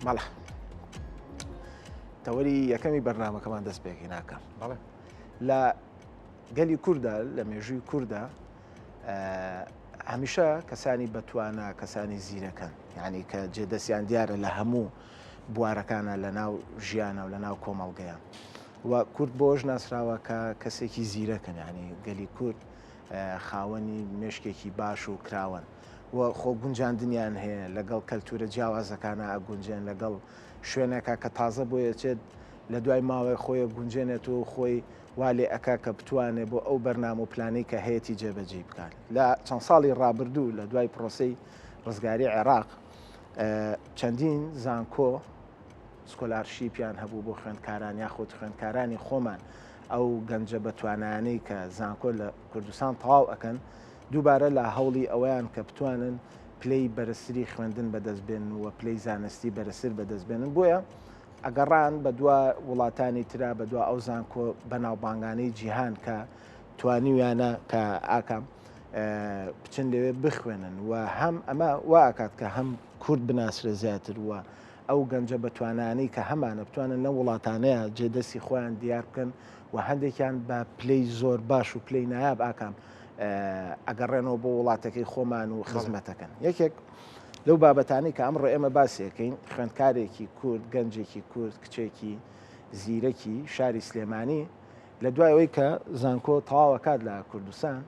بەڵێ تەوەری یەکەمی بەرنامەکەمان دەست پێکی ناکەم بەڵێ لە گەلی کووردا لە مێژووی کووردا هەمیشە کەسانی بەتوانا کەسانی زیرەکەن یعنی کە جێدەستیان دیارە لە هەموو بوارەکانە لە ناو ژیانە و لە ناو کۆمەڵگەیە و کورد بۆش ناسراوە کە کەسێکی زیرەکەن یعنی گەلی کورد خاوەنی مێشکێکی باش و کراوەن و خۆ گونجاندنیان هەیە لەگەڵ کەلتورە جیاوازەکانە ئەگونجێن لەگەڵ شوێنەکە کە تازە بۆی ئەچێت لە دوای ماوەی خۆی گونجێنێت و خۆی وا لێ ئەکا کە بتوانێت بۆ ئەو بەرنامە و پلانەی کە هەیەتی جێبەجێی بکات. لە چەند ساڵی ڕابردوو لە دوای پرۆسەی ڕزگاری عێراق چەندین زانکۆ scholarship یان هەبوو بۆ خوێندکاران یاخود خوێندکارانی خۆمان ئەو گەنجە بەتوانایانەی کە زانکۆ لە کوردستان تەواو ئەکەن دووبارە لە هەوڵی ئەوەیان کە بتوانن پلەی بەرزتری خوێندن بەدەست بێنن و پلەی زانستی بەرزتر بەدەست بێنن بۆیە ئەگەڕان بەدوا وڵاتانی ترا بەدوا ئەو زانکۆ بەناوبانگانەی جیهان کە توانیویانە کە ئاکام بچن لەوێ بخوێنن و هەم ئەمە وا ئەکات کە هەم کورد بناسرێ زیاتر و ئەو گەنجە بەتوانانەی کە هەمانە بتوانن لەم وڵاتانەیە جێدەستی خۆیان دیار بکەن و هەندێکیان بە پلەی زۆر باش و پلەی نایاب ئاکام ئەگەڕێنەوە بۆ وڵاتەکەی خۆمان و خزمەتەکەن یەکێک لەو بابەتانی کە ئەمڕۆ ئێمە باسیەکەین خوێندکارێکی کورد گەنجێکی کورد کچێکی زیرەکی شاری سلێمانی لە دوای ئەوەی کە زانکۆ تەواوەکات لە کوردستان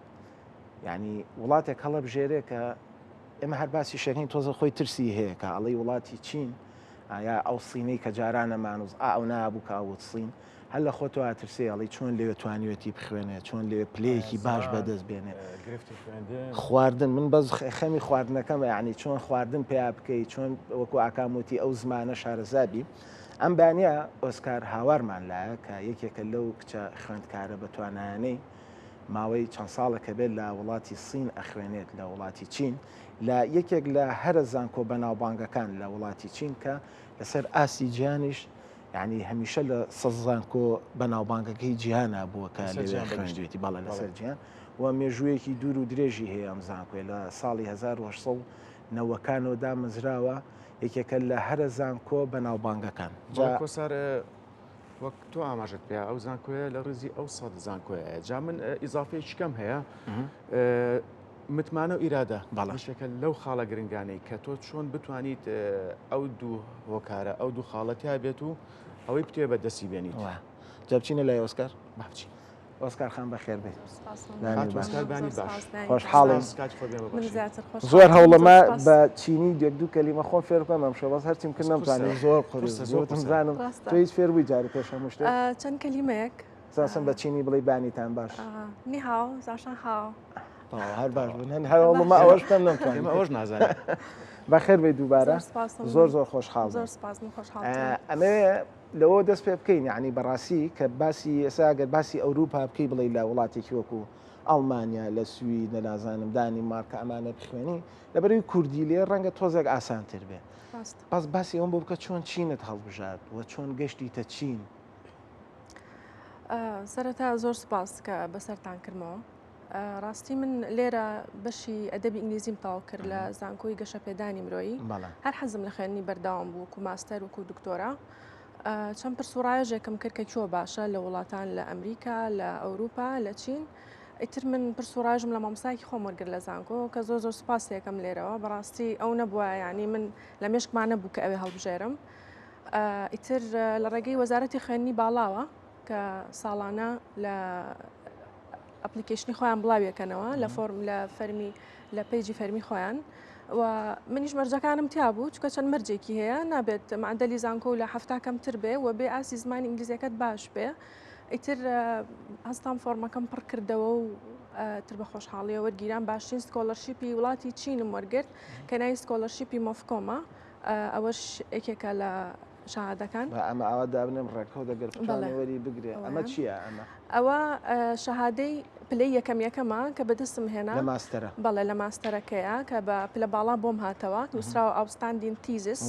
یعنی وڵاتێک هەڵەبژێرێ کە ئێمە هەر باسی شەکەین تۆزە خۆی ترسی هەیە کە ئەڵێی وڵاتی چین ئایا ئەو سینەی کە جارانەمان و ئا ئەو نابوو کە ئەوت سین هەر لە خۆتەوە ئەترسێ ئەڵێی چۆن لەوێ توانیوێتی بخوێنێ چۆن لەوێ پلەیەکی باش بەدەست بێنێ گرفتی خوێندن خواردن من بەس خەمی خواردنەکەمە یعنی چۆن خواردن پیا بکەی چۆن وەکو ئاکام وتی ئەو زمانە شارەزابی ئەم بەیانە ئۆسکار هاوارمان لایە کە یەکێکە لەو کچە خوێندکارە بەتوانایانەی ماوەی چەند ساڵێکە بێت لە وڵاتی سین ئەخوێنێت لە وڵاتی چین لە یەکێک لە هەرە زانکۆ بەناوبانگەکان لە وڵاتی چین کە لەسەر ئاستی جیهانیش یعنی هەمیشە لە سە زانکۆ بەناوبانگەکەی جیهانا بووە کە لەوێ خوێندوێتی بەڵێ لەسەر جیهان و مێژوویەکی دوور و درێژی هەیە ئەم زانکۆی لە ساڵی 1990ەکانەوە دامەزراوە یەکێکە لە هەرە زانکۆ بەناوبانگەکان جا کۆسار وەک تۆ ئاماژەت پێ ئەو زانکۆیە لە ڕیزی ئەو سەد زانکۆیە جا من ئیزافەیەکی کەم هەیە متمانە و ئیرادە بەڵاشێکە لەو خاڵە گرنگانەی کە تۆ چۆن بتوانیت ئەو دوو هۆکارە ئەو دوو خاڵەتیا بێت و ئەوەی بتێ بە دەستی بێنیت جا بچینە لای ئۆسکار با بچین. ئۆسکار خان بەخێر بێیت. خۆشحاڵین زۆر هەوڵەما بە چینی یەک دوو کەلیمە خۆم فێر بکەم ئەمشەو بەس هەرچیم کرد نەمتوانی زۆر قورس زۆر زانم تۆ هیچ فێر بووی جارێ پێش هەموو شتێک چەند کەلیمەیەک ساسم بە چینی بڵێ بانیتان باش نی هاو زاشان هاو هەر باش بوون هەن هەر هەوڵەما ئەوەش بکەم نەمتوانی ئەوەش نازانم بەخێر بێی دووبارە زۆر زۆر خۆشحاڵ زۆر سپاس من خۆشحاڵ ئەمەوێ لەوە دەست پێ بکەین یعنی بەڕاستی کە باسی ئێستا گەر باسی ئەوروپا بکەی بڵێ لە وڵاتێکی وەکو ئەڵمانیا لە سوید لە نازانم دانی مارکە ئەمانە بخوێنی لەبەرەوەی کوردی لێ ڕەنگە تۆزێک ئاسانتر بێ بەس باسی ئەوم بۆ بکە چۆن چینت هەڵبژارد و چۆن گەشتیتە چین سەرەتا زۆر سپاس کە بەسەرتان کردمەوە ڕاستی من لێرە بەشی ئەدەبی ئینگلیزیم تەواو کرد لە زانکۆی گەشەپێدانی مرۆیی هەر حەزم لە خوێندنی بەردەوام بوو وەکو ماستەر وەکو دکتۆرا چەند پرس و ڕایەژێکم کرد کە کوێ باشە لە وڵاتان لە ئەمریکا لە ئەوروپا لە چین ئیتر من پرس و ڕاژم لە مامۆستایەکی خۆم وەرگر لە زانکۆ کە زۆر زۆر سوپاسێکم لێرەوە بەڕاستی ئەو نەبووە یعنی من لە مێشکمان نەبوو کە ئەوێ هەڵبژێرم ئیتر لە ڕێگەی وەزارەتی خوێندنی باڵاوە کە ساڵانە لە application ی خۆیان بڵاویەکەنەوە لە فۆرم لە فەرمی لە page ی فەرمی خۆیان و منیش مەرجەکانم تیا بوو چکە چەند مەرجێکی هەیە نابێت معدەلی زانکۆ لە هەفتا کەمتر بێ و بێ ئاسی زمانی ئینگلیزیەکەت باش بێ ئیتر هەستام فۆرمەکەم پڕ کردەوە و تر بە خۆشحاڵیە وەرگیران باشترین scholarship ی وڵاتی چینم وەرگرت کە ناوی scholarship ی MOFCOM ە ئەوەش یەکێکە لە شەهادەکان. با ئەمە ئاوا دابنێم ڕێکەوت ئەگەر بتوانێ وەری بگرێ ئەمە چییە ئەمە؟ ئەوە شەهادەی پلەی یەکەم یەکەمە کە بەدەستم هێنا لە ماستەرە بەڵێ لە ماستەرەکەیە کە بە پلە باڵا بۆم هاتەوە نووسراوە outstanding thesis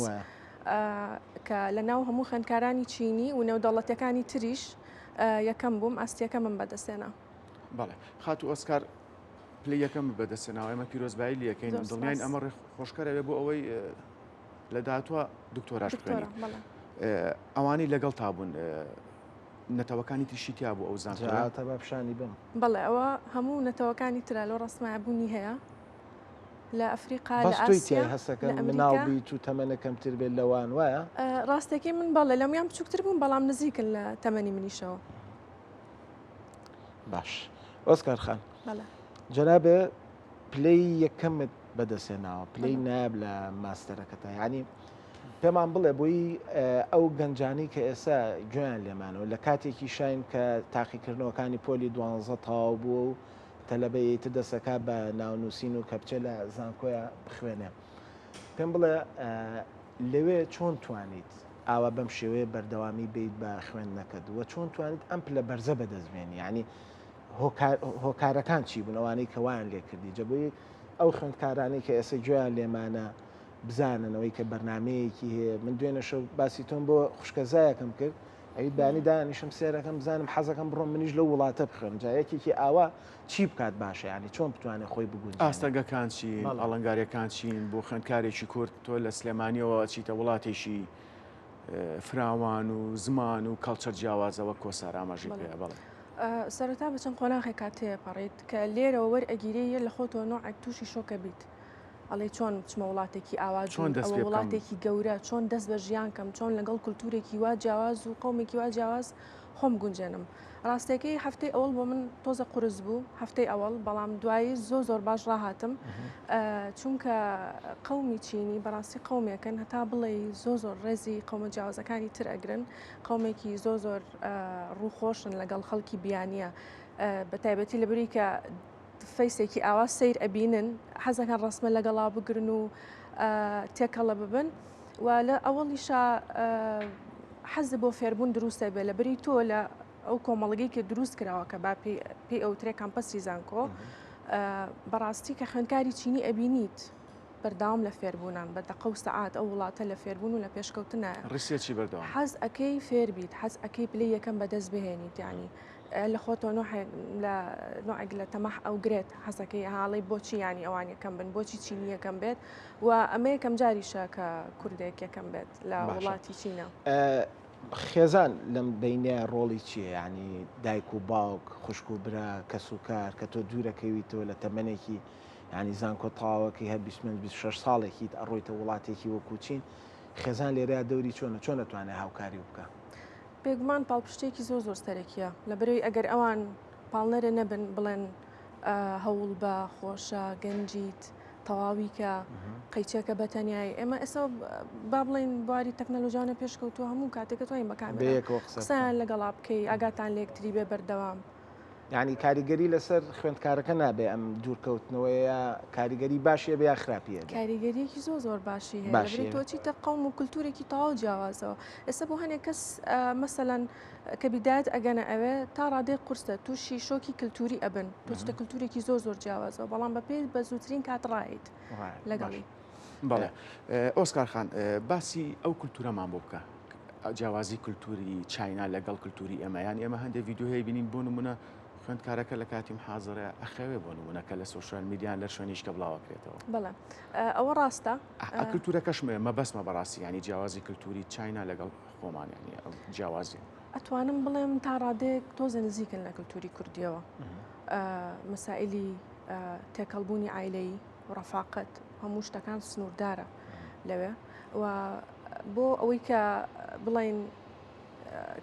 کە لە ناو هەموو خوێندکارانی چینی و نێودەوڵەتیەکانی تریش یەکەم بووم ئاستیەکەمم بەدەستێنا. بەڵێ خاتوو ئۆسکار پلەی یەکەم بەدەستێناوە ئێمە پیرۆزبایی لەکەین دڵنیاین ئەمە ڕێ خۆشکەرەوێ بۆ ئەوەی. لە داهاتووە دکتۆراش بخوێنیت. ئەوانەی لەگەڵ تا بوون نەتەوەکانی تریشی تیا بوو ئەو زانکۆیە؟ جا با پیشانی بم. بەڵێ ئەوە هەموو نەتەوەکانی ترە لەو ڕەسمایە بوونی هەیە لە ئەفریقا لە بەس تۆی ئاسیا تیای لە هەستەکەم مناڵ ئەمریکا. بیت و تەمەنە کەمتر بێت لەوان وایە؟ ڕاستەکەی من بەڵێ لەمویان بچووکتر بووم بەڵام نزیکن لە تەمەنی منیشەوە. باش ئۆسکار خان بەڵێ. جەنابێ پلەی یەکەمت بەدەستهێناوە پلەی نایاب لە ماستەرەکەتە یعنی پێمان بڵێ بۆی ئەو گەنجانی کە ئێستا گوێیان لێمانەوە لە کاتێکی شاین کە تاقیکردنەوەکانی پۆلی دوانزە تەواو بووە و تەلەبە ئیتر دەسەکا بە ناونووسین و کە بچێ لە زانکۆیە بخوێنێ پێم بڵێ لەوێ چۆن توانیت ئاوا بەم شێوەیە بەردەوامی بیت بە خوێندنەکەت و چۆن توانیت ئەم پلە بەرزە بەدەست بێنی یعنی هۆکارەکان چی بوون ئەوانەی کە وایان لێکردی جا بۆی ئەو خوێندکارانەی کە ئێستا گوێیان لێمانە بزانن ئەوەی کە بەرنمەیەکی هەیە من دوێنێ شەو باسی تۆم بۆ خوشکەزایەکەم کرد ئەوی بەیانی دانیشم سێرەکەم بزانم حەزەکەم بڕۆم منیش لەو وڵاتە بخوێنم جا یەکێکی ئاوا چی بکات باشە یعنی چۆن بتوانێت خۆی بگونجێنێ ئاستەنگەکان چین بەڵێ. ئاڵنگاریەکان چین بۆ خوێندکارێکی کورد تۆ لە سلێمانیەوە ئەچیتە وڵاتێکی فراوان و زمان و culture جیاوازە وەک کۆسار ئاماژەی بەڵێ. پێ بەڵێ. سەرەتا بە چەند قۆناغێکا تێپەڕیت کە لێرەوە وەرئەگیرێی لە خۆتەوە نۆعێک تووشی شۆکە بیت ئەڵێی چۆن بچمە وڵاتێکی ئاوا چۆن دوور دەست ئەوە پێ بکەم؟ وڵاتێکی گەورە چۆن دەست بە ژیان کەم چۆن لەگەڵ کولتوورێکی وا جیاواز و قەومێکی وا جیاواز خۆم گونجێنم ڕاستەکەی هەفتەی ئەوەڵ بۆ من تۆزە قورس بوو هەفتەی ئەوەڵ بەڵام دوایی زۆر زۆر باش ڕاهاتم چونکە قەومی چینی بەڕاستی قەومێکن هەتا بڵێی زۆر زۆر ڕێزی قەومە جیاوازەکانی تر ئەگرن قەومێکی زۆر زۆر ڕووخۆشن لەگەڵ خەڵکی بیانیە بە تایبەتی لەبری کە فەیسێکی ئاوا سەیر ئەبینن حەزەکەن ڕسمە لەگەڵا بگرن و تێکەڵە ببن و لە ئەوەڵیشا حەز بۆ فێربوون دروستە بێ لە بری تۆ لە ئەو کۆمەڵگەی کە دروست کراوە کە با پێی ئەوترێ کامپەسی زانکۆ بەڕاستی کە خوێندکاری چینی ئەبینیت بەردەوام لە فێربوونان بە دەقە و سەعات ئەو وڵاتە لە فێربوون و لە پێشکەوتنایە. research ی بەردەوام. حەز ئەکەی فێر بیت، حەز ئەکەی پلەی یەکەم بەدەست بهێنیت، یانی لە خۆتەوە نۆعێک لە نۆعێک لە تەماح ئەوگرێت، حەزەکەی ئەها ئەڵێی بۆچی یانی ئەوان یەکەم بن، بۆچی چینی یەکەم بێت و ئەمە یەکەم جاریشە کە کوردێک یەکەم بێت لە باشە. وڵاتی چینە. خێزان لەم بەینەیا ڕۆڵی چییە؟ یانی دایک و باوک، خوشک و برا، کەس و کار کە تۆ دوورەکەویتەوە لە تەمەنێکی یانی زانکۆ تەواوەکەی هەر 25 26 ساڵێکیت ئەڕۆیتە وڵاتێکی وەکو چین خێزان لێرەیا دەوری چۆنە چۆن ئەتوانێ هاوکاری بکا؟ بێگومان پاڵپشتێکی زۆر زۆر سەرەکیە لەبەرەوەی ئەگەر ئەوان پاڵنەرە نەبن بڵێن هەوڵ بە خۆشە گەنجیت تەواوی کە قەیچەکە بە تەنیایی ئێمە ئێستا با بڵین بواری تەکنەلۆژیانە پێشکەوتووە هەموو کاتێکە توانین بە کامێرا قسەیان لەگەڵا بکەی ئاگاتان لە یەکتری بێ بەردەوام. یانی کاریگەری لەسەر خوێندکارەکە نابێ ئەم دوورکەوتنەوەیە کاریگەری باشی هەبێ یا خراپی هەبێ؟ کاریگەریەکی زۆر زۆر باشی هەیە باشی لەبەری هەیە. تۆ چیتە قەوم و کولتوورێکی تەواو جیاوازەوە ئێستا بۆ هەنێک کەس مەسەلەن کە بیدایەت ئەگەنە ئەوێ تا ڕادەیەک قورسە تووشی شۆکی کلتوری ئەبن تۆ چیتە کلتورێکی زۆر زۆر جیاوازەوە بەڵام بە پێی بە زووترین کات ڕایت ڕایت باش. لەگەڵی. بەڵێ ئۆسکار خان باسی ئەو کولتوورەمان بۆ بکە جیاوازی کولتووری چاینا لەگەڵ کولتووری ئێمە یان ئێمە هەندێک ڤیدیۆ هەیە بینین بۆ نمونە خوێندکارەکە لە کاتی محازرە ئەخەوێ بۆ نمونە کە لە social media لە شوێنیش کە بڵاوەکرێتەوە. بەڵێ ئەوە ڕاستە. کولتوورەکەشم مەبەستمە بەڕاستی ینی جیاوازی کولتووری چاینا لەگەڵ خۆمان ینی جیاوازی. ئەتوانم بڵێم تا ڕادەیەک تۆزە نزیکن لە کولتووری کوردیەوە مەسائلی تێکەڵبوونی عایلەیی ڕەفاقەت هەموو شتەکان سنووردارە لەوێ و بۆ ئەوەی کە بڵین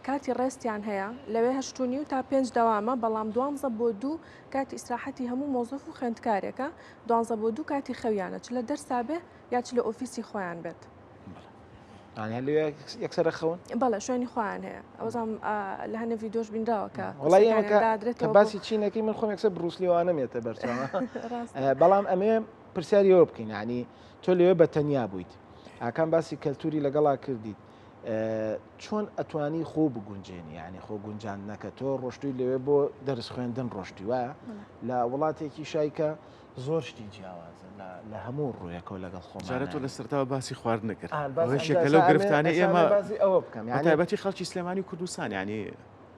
کاتی ڕێستیان هەیە لەوێ هەشت و نیو تا پێنج دەوامە بەڵام دوانزە بۆ دوو کاتی ئیسراحەتی هەموو مۆزەف و خوێندکارێکە دوانزە بۆ دوو کاتی خەویانە چ لە دەرسا بێ یا چ لە ئۆفیسی خۆیان بێت. یەکسەرە خەون؟ بەڵێ شوێنی خۆیان هەیە ئەوزام لە هەنێ ڤیدۆش بینراوە کە وڵی ئێمە کە باسی چینەکەی من خۆم یەکسەر بروسلیوانم یەتە بەرچاوە بەڵام ئەمێ پرسیاری ئەوە بکەین یعنی تۆ لەوێ بە تەنیا بوویت ئاکام باسی کەلتوری لەگەڵا کردیت چۆن ئەتوانی خۆ بگونجێنی یعنی خۆ گونجاندنەکە تۆ ڕۆشتوی لەوێ بۆ دەرس خوێندن ڕۆشتی وایە لە وڵاتێکی شایکە زۆر شتی جیاوازە لە هەموو ڕوویەکەوە لەگەڵ خۆمان جارە تۆ لە سەرتاوە باسی خواردن کرد یەکێکە لەو گرفتانەی ئێمە باسی ئەوە بکەم یعنی تایبەتی خەڵکی سلێمانی و کوردستان یعنی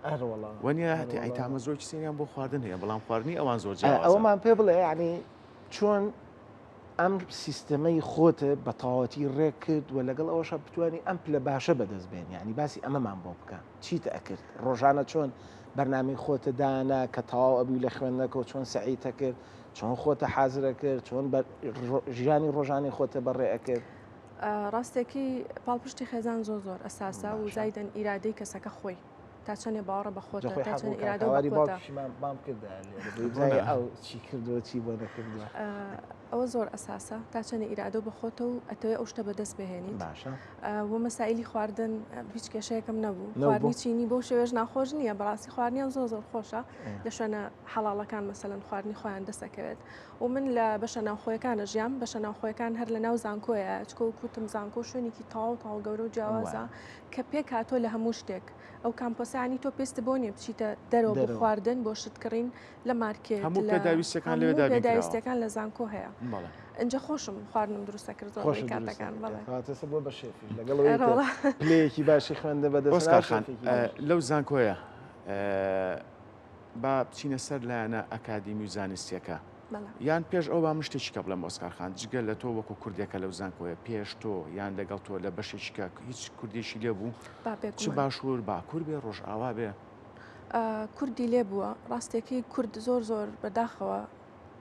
ئەروەڵا وەنیە هەتی ئەی تامەزرۆکی سێریان بۆ خواردن هەیە بەڵام خواردنی ئەوان زۆر جیاوازە ئەوەمان پێ بڵێ یعنی چۆن. ئەم سیستەمەی خۆت بە تەواوەتی ڕێک کرد و لەگەڵ ئەوەشا بتوانی ئەم پلە باشە بەدەست بێنی یانی باسی ئەمەمان بۆ بکە چیت ئەکرد ڕۆژانە چۆن بەرنامەی خۆتە دانا کە تەواو ئەبووی لە خوێندنەکە و چۆن سەعیتە کرد چۆن خۆتە حازرە کرد چۆن ژیانی ڕۆژانی خۆتە بەڕێ ئەکرد؟ ڕاستێکی پاڵپشتی خێزان زۆر زۆر ئەساسە و زایدەن ئیرادەی کەسەکە خۆی تا چەندێ باوەڕە بە خۆتە تا چەند ئیرادە و بە خۆتە. باوکیشمان بام کردایە لێرە بۆی بزانێ ئەو چی کردووە چی بۆ نەکردووە. ئەوە زۆر ئەساسە تا چەندێ ئیرادە و بە خۆتە و ئەتەوێ ئەو شتە بەدەست بهێنیت. باشە. و مەسائیلی خواردن هیچ کێشەیەکم نەبوو. خواردنی چینی بەو شێوەیەش ناخۆش نییە بەڕاستی خواردنیان زۆر زۆر خۆشە لە شوێنە حەڵاڵەکان مەسەلەن خواردنی خۆیان دەست ئەکەوێت و من لە بەشە ناوخۆیەکانە ژیام بەشە ناوخۆیەکان هەر لە ناو زانکۆیە چکۆ کوتم زانکۆ شوێنێکی تەواو تەواو گەورە و جیاوازە کە پێکهاتووە لە هەموو شتێک ئەو کامپۆسانی تۆ پێست بۆ نیە بچیتە دەرەوە بۆ خواردن بۆ شت کڕین لە مارکێت هەموو پێداویستەکان لەوێ دابین کراوە پێداویستەکان لە زانکۆ هەیە ئینجا خۆشم خواردنم دروستە کرد زۆر کاتەکان بەڵێ کاتەسە بۆ بە شێفیش لەگەڵ پلەیەکی باشی خوێندە بەدەست ئۆسکار خان لەو زانکۆیە با بچینە سەر لایەنە ئەکادیمی و زانستیەکە یان پێش ئەو با من شتێکی کە بڵێم ئۆسکار خان جگە لە تۆ وەکو کوردێکە لەو زانکۆیە پێش تۆ یان لەگەڵ تۆ لە بەشێکی کە هیچ کوردێکی لێ بوو چ باشوور باکوور بێ ڕۆژئاوا بێ؟ کوردی لێ بووە ڕاستەکەی کورد زۆر زۆر بەداخەوە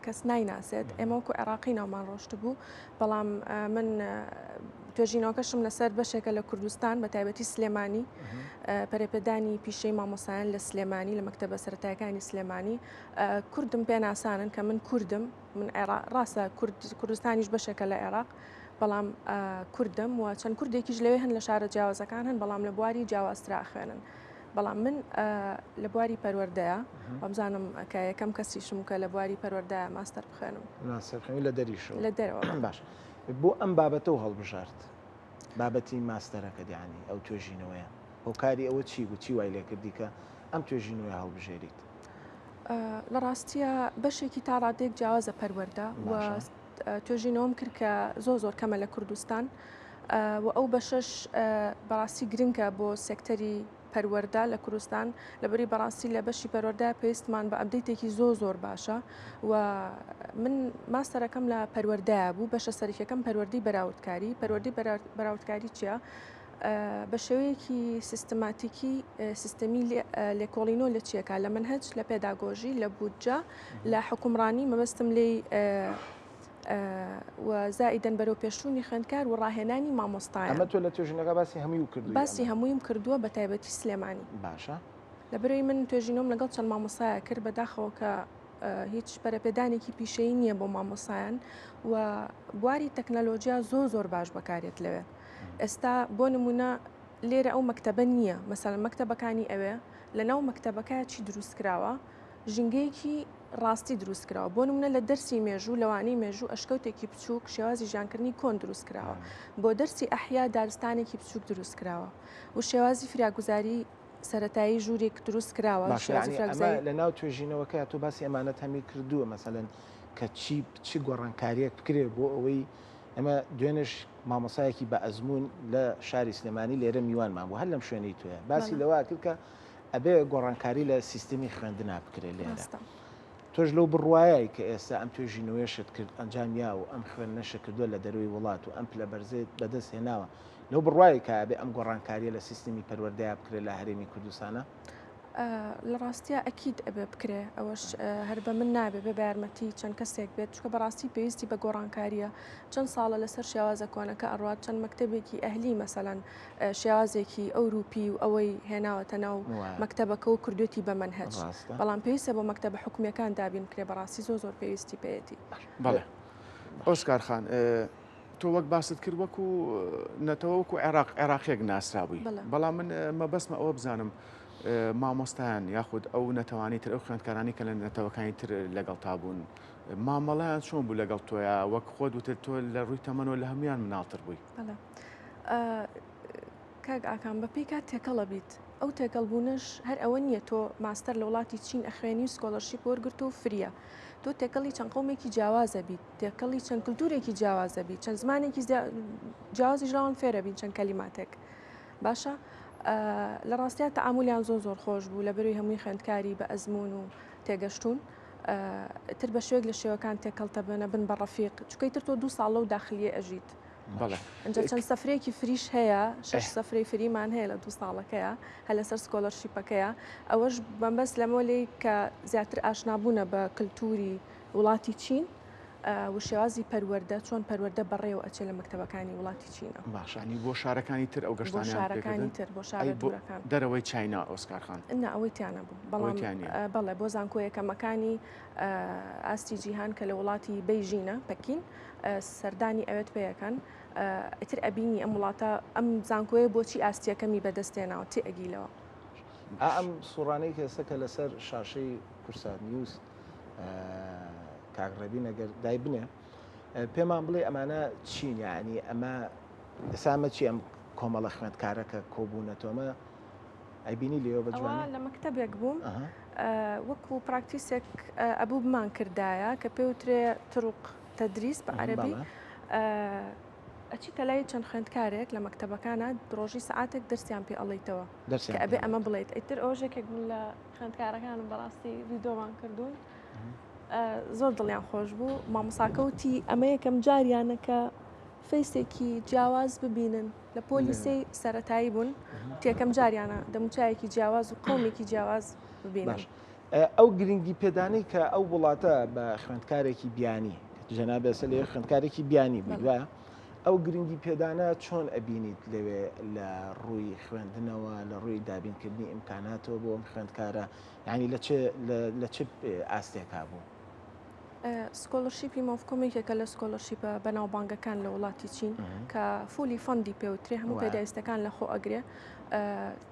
کەس نایناسێت ئێمە وەکو عێراقی ناومان ڕۆشتبوو بەڵام من توێژینەوەکەشم لەسەر بەشێکە لە کوردستان بە تایبەتی سلێمانی پەرەپێدانی پیشەی مامۆسایان لە سلێمانی لە مەکتەبە سەرەتایەکانی سلێمانی کوردم پێناسانن کە من کوردم من ڕاستە کوردستانیش بەشێکە لە عێراق بەڵام کوردم و چەند کوردێکیش لەوێ هەن لە شارە جیاوازەکان هەن بەڵام لە بواری جیاوازترا خوێنن. بەڵام من لە بواری پەروەردەیە وابزانم کە یەکەم کەسیشم کە لە بواری پەروەردە ماستەر بخوێنم. ماستەر بخوێنی لە دەریشەوە؟ لە دەرەوە. باش بۆ ئەم بابەتە و هەڵبژارد بابەتی ماستەرەکەت یانی ئەو توێژینەوەیە هۆکاری ئەوە چی بوو چی وای لێکردی کە ئەم توێژینەوەیە هەڵبژێریت؟ لە ڕاستیە بەشێکی تا ڕادەیەک جیاوازە پەروەردە و توێژینەوەم کرد کە زۆر زۆر کەمە لە کوردستان و ئەو بەشەش بەڕاستی گرنگە بۆ سێکتەری پەروەردە لە کوردستان لەبەری بەڕاستی لە بەشی پەروەردە پێویستمان بە update ێکی زۆر زۆر باشە و من ماستەرەکەم لە پەروەردەیە بوو بەشە سەرەکیەکەم پەروەردەی بەراوردکاری پەروەردەی بەراوردکاری چییە؟ بە شێوەیەکی سیستماتیکی سیستەمی لێکۆڵینەوە لە چیەکە لە مەنهەج لە پێداگۆژی لە بودجە لە حکومڕانی مەبەستم لێی و زائیدەن بەرەو پێشچوونی خوێندکار و ڕاهێنانی مامۆستایان. ئەمە تۆ لە توێژینەکە باسی هەمووی کردووی؟ باسی هەموویم کردووە بە تایبەتی سلێمانی. باشە. لەبەرئەوەی من توێژینەوەم لەگەڵ چەند مامۆستایە کرد بەداخەوە کە هیچ پەرەپێدانێکی پیشەیی نییە بۆ مامۆستایان و بواری تەکنەلۆجیا زۆر زۆر باش بەکارێت لەوێ. ئێستا بۆ نمونە لێرە ئەو مەکتەبە نییە مەسەلەن مەکتەبەکانی ئەوێ لەناو مەکتەبەکە چی دروست کراوە ژینگەیەکی ڕاستی دروست کراوە بۆ نمونە لە دەرسی مێژوو لەوانەی مێژوو ئەشکەوتێکی بچووک شێوازی ژیانکردنی کۆن دروست کراوە بۆ دەرسی ئەحیا دارستانێکی بچووک دروست کراوە و شێوازی فریاگوزاری سەتایی ژوورێک دروست کراوە لە ناو توێژینەوەکە تۆ باسی ئەمانەت هەمی کردووە مەسەلەن کە چی چ گۆڕانکاریەک بکرێ بۆ ئەوەی ئەمە دوێنێش مامۆسایەکی بە ئەزموون لە شاری سلێمانی لێرە میوانمان بوو هەر لەم شوێنەی تۆیە باسی لەوە کرد کە ئەبێ گۆڕانکاری لە سیستمی خوێندنا بکرێت لێرە. تۆش لەو بڕوایەی کە ئێستا ئەم توێژینەوەیەشت کرد ئەنجام یا و ئەم خوێندنەشت کردووە لە دەرەوەی وڵات و ئەم پلە بەرزەیت بەدەست هێناوە لەو بڕوایەی کە ئەبێ ئەم گۆڕانکارییە لە سیستمی پەروەردەیا بکرێت لە هەرێمی کوردستانا؟ لە ڕاستیا ئەکید ئەبێ بکرێ ئەوەش هەر بە من نابێ بێ بە یارمەتی چەند کەسێک بێت چونکە بەڕاستی پێویستی بە گۆڕانکارییە چەند ساڵە لەسەر شێوازە کۆنەکە ئەڕوات چەند مەکتەبێکی ئەهلی مەسەلەن شێوازێکی ئەوروپی و ئەوەی هێناوەتە ناو مەکتەبەکە و کردوێتی بە مەنهەج بەڵام پێویستە بۆ مەکتەبە حکومیەکان دابین بکرێ بەڕاستی زۆر زۆر پێویستی پێیەتی. بەڵێ ئۆسکار خان تۆ وەک باست کرد وەکو نەتەوە وەکو عێراق عێراقیەک ناسرابووی بەڵام من مەبەستمە ئەوە بزانم مامۆستایان یاخود ئەو نەتەوانی تر ئەو خوێندکارانی کە لە نەتەوەکانی تر لەگەڵ تا بوون مامەڵیان چۆن بوو لەگەڵ تۆیا وەک خۆت وتت تۆ لە ڕووی تەمەنەوە لە هەمویان مناڵتر بووی. کاک ئاکام بە پێی کات تێکەڵە بیت ئەو تێکەڵ بوونەش هەر ئەوە نییە تۆ ماستەر لە وڵاتی چین ئەخوێنی و scholarship وەرگرتووە و فریە تۆ تێکەڵی چەند قەومێکی جیاوازە بیت تێکەڵی چەند کلتورێکی جیاوازە بیت چەند زمانێکی جیاوازیش لەوان فێرە بین چەند کەلیماتێک باشە لە ڕاستیا تەعامولیان زۆر زۆر خۆش بوو لە بەروی هەمووی خوێندکاری بە ئەزمون و تێگەشتون. تر بە شێوەیەک لە شێوەکان تێکەڵتە بنە بن بە ڕەفیق چونکە ئیتر تۆ دوو ساڵ لەو داخلیە ئەژیت. بەڵێ. ئینجا چەند سەفرەیەکی free ش هەیە، شەش سەفرەی free مان هەیە لە دوو ساڵەکەیا، هەر لەسەر scholarship ەکەیە، ئەوەش مەبەست لەمە لێی کە زیاتر ئاشنابوونە بە کلتوری وڵاتی چین و شێوازی پەروەردە، چۆن پەروەردە بەڕێوە ئەچێ لە مەکتەبەکانی وڵاتی چینە. باشە یانی بۆ شارەکانی تر ئەو بۆ گەشتانەیان شارەکانی پێکردن؟ تر، بۆ ئەی شارە بۆ دوورەکان. دەرەوەی چاینا ئۆسکار خان؟ نا ئەوەی تیا نەبوو، ئەوەی بەڵام تیا نییە. بەڵێ بۆ زانکۆ یەکەمەکانی ئاستی جیهان کە لە وڵاتی بەیژینە، پەکین، سەردانی ئەوێت پێ ئەکەن ئیتر ئەبینی ئەم وڵاتە ئەم زانکۆیە بۆچی ئاستی یەکەمی بەدەست هێناوە تێ ئەگیلەوە. ئا ئەم سوڕانەی کە ئێستا کە لەسەر شاشەی کوردسات نیوز کاک ڕێبین ئەگەر دایبنێ پێمان بڵێ ئەمانە چین یعنی ئەمە ئێستا ئەمە چی ئەم کۆمەڵە خوێندکارە کە کۆبوونەتەوە ئەمە ئەیبینی لێوە بە ئەوە جوانی؟ لە مەکتەبێک بووم ئەها. وەکو practice ێک ئەبوو بمان کردایە کە پێوترێ طرق تدریس بە عەرەبی ئەچیتە لای چەند خوێندکارێک لە مەکتەبەکانە ڕۆژی سەعاتێک دەرسیان پێ ئەڵیتەوە کە ئەبێ ئەمە بڵێیت ئیتر ئەوەش یەکێک بوون لە خوێندکارەکانم بەڕاستی ڤیدۆمان کردوون زۆر دڵیان خۆش بوو مامۆساکە وتی ئەمە یەکەم جاریانە کە face ێکی جیاواز ببینن لە پۆلی سێی سەرەتایی بوون تێکەم جاریانە دەموچایەکی جیاواز و قومێکی جیاواز ببینن. ئەو گرنگی پێدانەی کە ئەو وڵاتە بە خوێندکارێکی بیانی جەنابی ئێستا لەوێ خوێندکارێکی بیانی بوویت وایە؟ ئەو گرنگی پێدانە چۆن ئەبینیت لەوێ لە ڕووی خوێندنەوە لە ڕووی دابینکردنی ئیمکاناتەوە بۆ ئەم خوێندکارە یعنی لە چ لە چ ئاستێکا بوو؟ scholarship ی MOFCOM یەکێکە لە scholarship ە بەناوبانگەکان لە وڵاتی چین کە fully fund ی پێوترێ هەموو پێداویستەکان لە خۆ ئەگرێ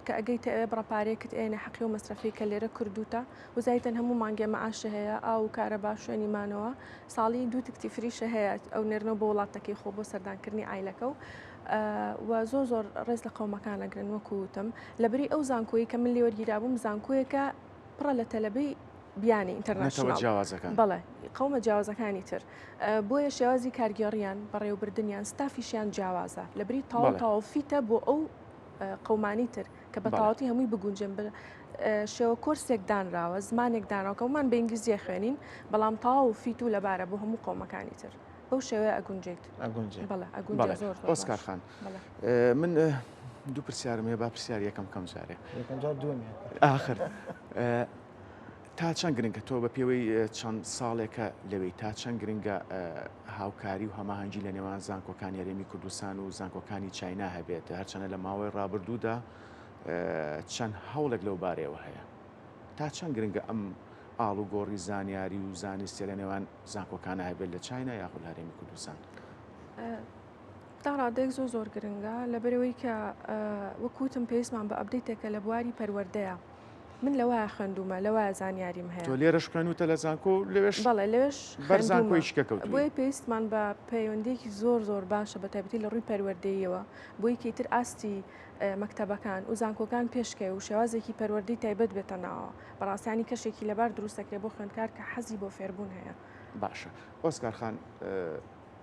کە ئەگەیتە ئەوێ بڕە پارەیەکت ئێنێ حەقی و مەسرەفی کە لێرە کردوتە وزایتەن هەموو مانگێ مەعاشە هەیە ئاو و کارەبا شوێنی مانەوە ساڵی دوو تکتی free شە هەیە ئەو نێرنەوە بۆ وڵاتەکەی خۆ بۆ سەردانکردنی عایلەکە و و زۆر زۆر ڕێز لە قەومەکان ئەگرن وەکو وتم لەبری ئەو زانکۆی کە من لێ وەرگیرابووم زانکۆیەکە پڕە لە تەلەبەی بیانی نەتەوە international جیاوازەکان. بەڵێ قەومە جیاوازەکانی تر بۆیە شێوازی کارگێڕیان بەڕێوەبردنیان ستافیشیان جیاوازە لەبری تەواو بەڵێ. تەواو fit ە بۆ ئەو قەومانی تر کە بە بەڵێ. تەواوەتی هەمووی بگونجێن بە شێوە کۆرسێک دانراوە زمانێک دانراوە کە هەموومان بە ئینگلیزی ئەخوێنین بەڵام تەواو fit و لەبارە بۆ هەموو قەومەکانی تر بەو شێوەیە ئەگونجێیت. ئەگونجێ. بەڵێ ئەگونجێ بەڵێ زۆر زۆر ئۆسکار باش. خان بەڵێ. من دوو پرسیارم هەیە با پرسیاری یەکەم بکەم جارێ. یەکەم جار دووەمیان کرد. ئاخر تا چەند گرنگە تۆ بە پێوەی چەند ساڵێکە لەوێی تا چەند گرنگە هاوکاری و هەماهەنگی لە نێوان زانکۆکانی هەرێمی کوردستان و زانکۆکانی چاینا هەبێت هەرچەنە لە ماوەی ڕابردوودا چەند هەوڵێک لەو بارەیەوە هەیە تا چەند گرنگە ئەم ئاڵوگۆڕی زانیاری و زانستیە لە نێوان زانکۆکانە هەبێت لە چاینا یاخود لە هەرێمی کوردستان؟ تا ڕادەیەک زۆر زۆر گرنگە لەبەرئەوەی کە وەک وتم پێویستمان بە update ێکە لە بواری پەروەردەیە من لەوایە خوێندوومە لەوایە زانیاریم هەیە. تۆ لێرەش خوێنووتە لە زانکۆ و لەوێش بەڵێ لەوێش بەر خوێندوومە زانکۆیەکی کە کەوتووی. بۆیە پێویستمان بە پەیوەندییەکی زۆر زۆر باشە بە تایبەتی لە ڕووی پەروەردەییەوە بۆی کە ئیتر ئاستی مەکتەبەکان و زانکۆکان پێشکەوێ و شێوازێکی پەروەردەی تایبەت بێتە ناوەوە بەڕاستی یانی کەشێکی لەبار دروست دەکرێ بۆ خوێندکار کە حەزی بۆ فێربوون هەیە. باشە ئۆسکار خان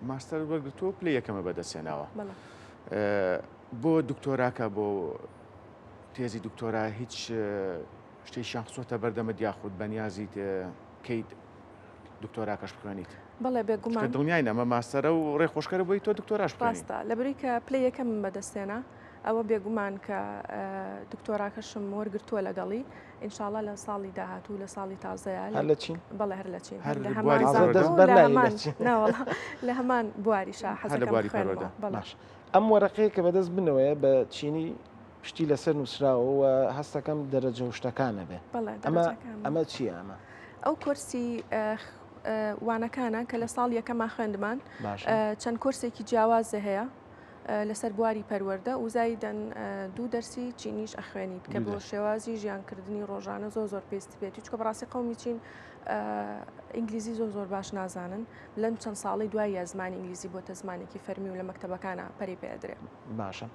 ماستەرت وەرگرتووە و پلەی یەکەمە بەدەستهێناوە. بەڵێ. بۆ دکتۆراکە بۆ تێزی دکتۆرا هیچ شتێکیان خستۆتە بەردەمت یاخود بەنیازیت کەیت دکتۆراکەش بخوێنیت؟ بەڵێ بێگومان. چونکە دڵنیاین ئەمە ماستەرە و ڕێخۆشکەرە بۆی تۆ دکتۆراش بخوێنی. ڕاستە لەبەرئەوەی کە پلەی یەکەمم بەدەستهێنا ئەوە بێگومان کە دکتۆراکەشم وەرگرتووە لەگەڵی ئینشاڵا لە ساڵی داهاتوو لە ساڵی تازەیە هەر لە چین؟ بەڵێ هەر لە چین هەر لە هەمان بواری تازە پەروەردە؟ دەست زانکۆ بەر لە لای لە هەمان چین. ناوەڵا لە هەمان بواریشا هەر لە حەزەکەم بواری بخوێنمەوە پەروەردە. بەڵێ. باش ئەم وەرەقەیە کە بەدەست منەوەیە بە چینی شتی لەسەر نووسراوە و هەستەکەم دەرەجە و شتەکانە بێ بەڵێ ئەمە دەرەجەکانە. ئەمە چییە ئەمە؟ ئەو کۆرسی وانەکانە کە لە ساڵ یەکەما خوێندمان باشە. چەند کۆرسێکی جیاوازە هەیە لەسەر بواری پەروەردە و زایدەن دوو دەرسی چینیش ئەخوێنیت کە بۆ شێوازی ژیانکردنی ڕۆژانە زۆر زۆر پێویستی پێیەتی چونکە بەڕاستی قەومی چین ئینگلیزی زۆر زۆر باش نازانن لەم چەند ساڵەی دواییە زمانی ئینگلیزی بۆتە زمانێکی فەرمی و لە مەکتەبەکانە پەرەی پێ ئەدرێ. باشە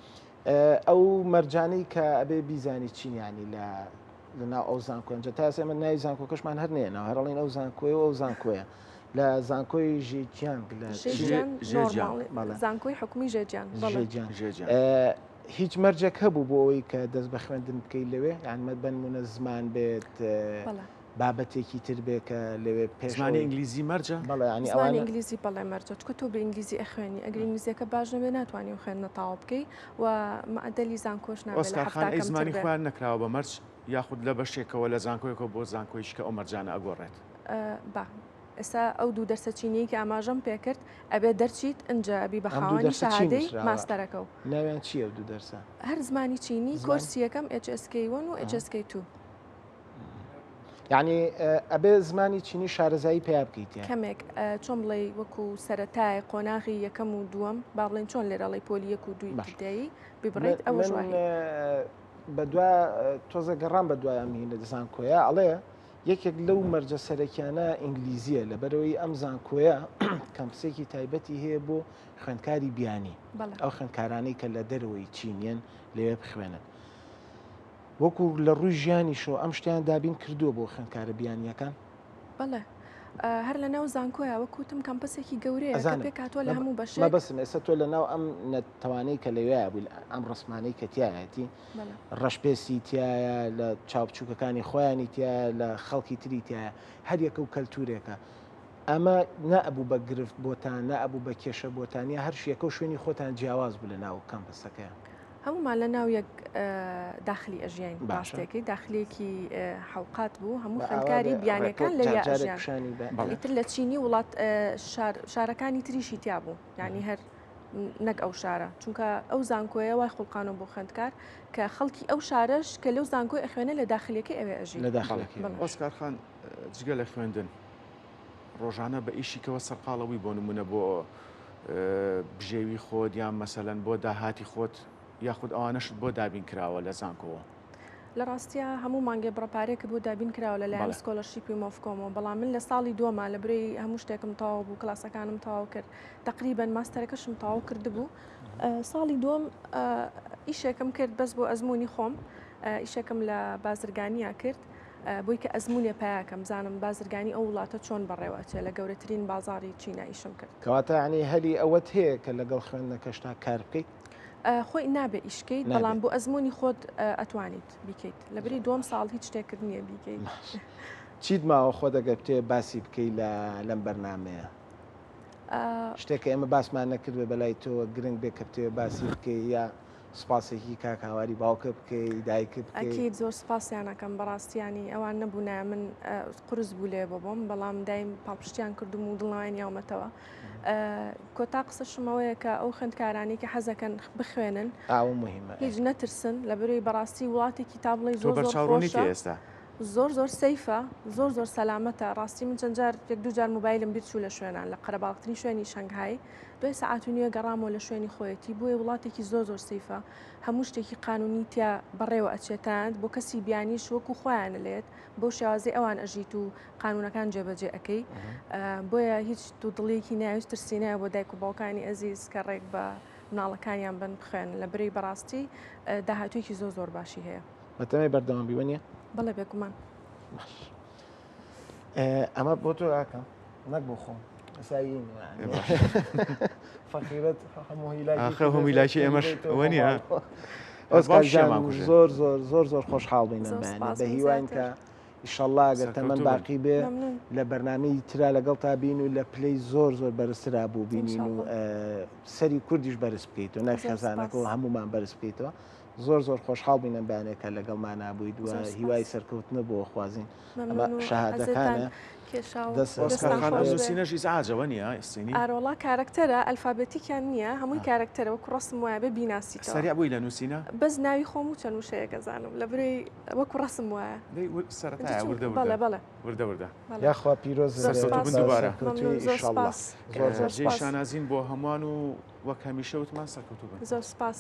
ئەو مەرجانەی کە ئەبێ بیزانی چین یانی لە لەناو ئەو زانکۆیە جا تا ئێستا ئێمە ناوی زانکۆکەشمان هەر نەیەناوە هەر ئەڵێین ئەو زانکۆیە و ئەو زانکۆیە لە زانکۆی ژێجیانگ لە ژێجیان ژێجیان نۆرماڵ بەڵێ. زانکۆی حکومی ژێجیان بەڵێ. ژێجیان ژێجیان. هیچ مەرجێک هەبوو بۆ ئەوەی کە دەست بە خوێندن بکەیت لەوێ یان مە بەنمونە زمان بێت بەڵێ. بابەتێکی تر بێ کە لەوێ پێش زمانی ئینگلیزی مەرجە؟ بەڵێ یانی زمانی ئەوانە ئینگلیزی بەڵێ مەرجە چونکە تۆ بە ئینگلیزی ئەخوێنی ئەگەر ئینگلیزیەکە باش نەبێ ناتوانی ئەو خوێندنە تەواو بکەی و مەعەدەلی زانکۆش نابێ لە ئۆسکار خان 70 ئەی کەمتر زمانی بێ. خۆیان نەکراوە بە مەرج یاخود لە بەشێکەوە لە زانکۆیەکەوە بۆ زانکۆیش کە ئەو مەرجانە ئەگۆڕێت؟ با ئێستا ئەو دوو دەرسە چینیەی کە ئاماژەم پێکرد ئەبێ دەرچیت ئنجا ئەبی بە ئەم دوو خاوەنی دەرسە چی شەهادەی نووسراوە؟ ماستەرەکە و ناویان چییە ئەو دوو دەرسە؟ هەر زمانی چینی زمانی کۆرسی یەکەم HSK 1 و HSK 2. یعنی ئەبێ زمانی چینی شارەزایی پیا بکەیت کەمێک چۆن بڵێ وەکو سەتای قۆناغی یەکەم و دووەم با بڵێن چۆن لێرەڵی پۆلی یەک و دووی دەی ببڕیت ئەوە بەدوا تۆزە گەڕان بە دوای ئەم هینە زانکۆیە ئەڵێ یەکێک لەو مەرجە سەرەکیانە ئینگلیزیە لەبەرەوەی ئەم زانکۆیە کەمپسێکی تایبەتی هەیە بۆ خوێندکاری بیانی ئەو خوێندکارانەی کە لە دەرەوەی چینیەن لەوێ بخوێنن. وەکو لە ڕووی ژیانیشەوە ئەم شتیان دابین کردووە بۆ خوێندکارە بیانییەکان؟ بەڵێ هەر لە ناو زانکۆیا وەک وتم کەمپەسێکی گەورەیە کە ئەزانم پێکهاتووە لە هەموو بەشێک. مەبەستم ئێستا تۆ لە ناو ئەم نەتەوانەی کە لەوێیا بووی ئەم ڕەسمانەی کە تیایەتی بەڵێ. ڕەشپێستی تیایە لە چاو بچووکەکانی خۆیانی تیایە لە خەڵکی تری تیایە هەر یەکە و کەلتوورێکە ئەمە نەئەبوو بە گرفت بۆتان نەئەبوو بە کێشە بۆتان یا هەر یەکە و شوێنی خۆتان جیاواز بوو لە ناو کەمپەسەکەیا؟ هەموومان لە ناو یەک داخلی ئەژیاین باشە. ڕاستەکەی داخلیەکی حەوقات بوو هەموو بە ئاوا خوێندکاری بێ بیانەکان ڕێکەوت لەویا جار جارێک ئەژیان پیشانی بە. بەڵێ. ئیتر لە چینی وڵات شار شارەکانی تریشی تیا بوو یعنی هەر نەک ئەو شارە چونکە ئەو زانکۆیە وای خوڵقانەوە بۆ خوێندکار کە خەڵکی ئەو شارەش کە لەو زانکۆی ئەخوێنێ لە داخلیەکەی ئەوێ ئەژی. لە بەڵێ. داخلیەکەی بەڵێ. ئەوێ. ئۆسکار خان جگە لە خوێندن ڕۆژانە بە ئیشیکەوە سەرقاڵە بووی بۆ نمونە بۆ بژێوی خۆت یان مەسەلەن بۆ داهاتی خۆت یاخود ئەوانەشت بۆ دابین کراوە لە زانکۆوە؟ لە ڕاستیا هەموو مانگێ بڕە پارەیەکت بۆ دابین کراوە لە لایەن بەڵێ. scholarship ی مۆفکۆمەوە بەڵام من لە ساڵی دووەما لە برەی هەموو شتێکم تەواو بوو کلاسەکانم تەواو کرد تەقریبەن ماستەرەکەشم تەواو کردبوو ساڵی دووەم ئیشێکم کرد بەس بۆ ئەزموونی خۆم ئیشێکم لە بازرگانیا کرد بۆی کە ئەزموونێ پیا کەم بزانم بازرگانی ئەو وڵاتە چۆن بەڕێوە ئەچێ لە گەورەترین بازاڕی چینا ئیشم کرد. کەواتە یانی هەلی ئەوەت هەیە کە لەگەڵ خوێندنەکەشتا کار بکەیت؟ خۆی نابێ ئیش کەیت نابێ. بەڵام بۆ ئەزموونی خۆت ئەتوانیت بیکەیت لەبری زۆر دووەم باشە. ساڵ هیچ شتێکت نییە بیکەیت. باش چیت ماوە خۆت ئەگەر بتەوێ باسی بکەی لە لەم بەرنامەیە؟ شتێک کە ئێمە باسمان نەکردبێ بەلای تۆوە گرنگ بێ کە بتەوێ باسی بکەی یا سوپاسێکی کاک هاواری باوکە بکەی دایکت بکەی. ئەکید زۆر سوپاسیان ئەکەم بەڕاستی یانی ئەوان نەبوونایە من قورس بوو لێ بۆ بۆم بەڵام دایم پاڵپشتیان کردم و دڵنەوایان یاومەتەوە کۆتا قسەشم ئەوەیە کە ئەو خوێندکارانەی کە حەزەکەن بخوێنن ئەوە مهمە هیچ نەترسن لەبەرەی بەڕاستی وڵاتێکی تا بڵێی تۆ زۆر زۆر بەرچاوڕوونیت خۆشە ئێستا؟ زۆر زۆر safe ە زۆر زۆر سەلامەتە ڕاستی من چەند جار یەک دوو جار مۆبایلم بیر چوو لە شوێنان لە قەرەباڵغترین شوێنی شەنگهای دوای سەعات و نیوێ گەڕامەوە لە شوێنی خۆیەتی بۆیە وڵاتێکی زۆر زۆر safe ە هەموو شتێکی قانونی تیا بەڕێوە ئەچێت تەنانەت بۆ کەسی بیانیش وەکو خۆیانە لێت بەو شێوازەی ئەوان ئەژیت و قانونەکان جێبەجێ ئەکەی بۆیە هیچ دوودڵیەکی نایە هیچ ترسی نایە بۆ دایک و باوکانی ئەزیز کە ڕێک بە مناڵەکانیان بن بخوێن لە برەی بەڕاستی داهاتوویەکی زۆر زۆر باشی هەیە. بەتەمای بەردەوام بی وەنیە؟ بەڵێ بێگومان. باش ئەمە بۆ تۆ ئاکەم نەک بۆ خۆم فەقیرەت هەموو هیلاکی ئاخر هەموو هیلاکی ئێمەش ئەوە نییە ئۆسکار جان زۆر زۆر زۆر زۆر خۆشحاڵ بین زۆر سپاس بە هیواین کە ئیشەڵڵا گەر تەمەن باقی بێ لە بەرنامەی ترا لەگەڵ تا بین و لە پلەی زۆر زۆر بەرزترا بوو بینین و سەری کوردیش بەرز بکەیتەوە نەک خێزانەکە و هەمومان بەرز بکەیتەوە زۆر زۆر خۆشحاڵ بین ئەم بەیانە کە لەگەڵمانا بوویت و هیوای سەرکەوتنە بۆ خوازین ئەمە شەهادەکانە نووسینەش ئیزعاجە وەنیە سینی ئارۆڵا کارەکتەرە ئەلفابێتیکیان نییە هەمووی کارەکتەرە وەکو ڕەسم وایە بێ بیناسیتەوە سەریع بووی لە نووسینە بەس ناوی خۆم و چەند وشەیەک ئەزانم لە برێی وەکو ڕەسم وایە سەرەتایە وردە بەڵێ بەڵێ وردە وردە یاخوا پیرۆز سەرکەوتوو بن دووبارە زۆر سپاس زۆر زۆر جێی شانازین بۆ هەمووان و وەک هەمیشە وتمان سەرکەوتوو بن زۆر سپاس.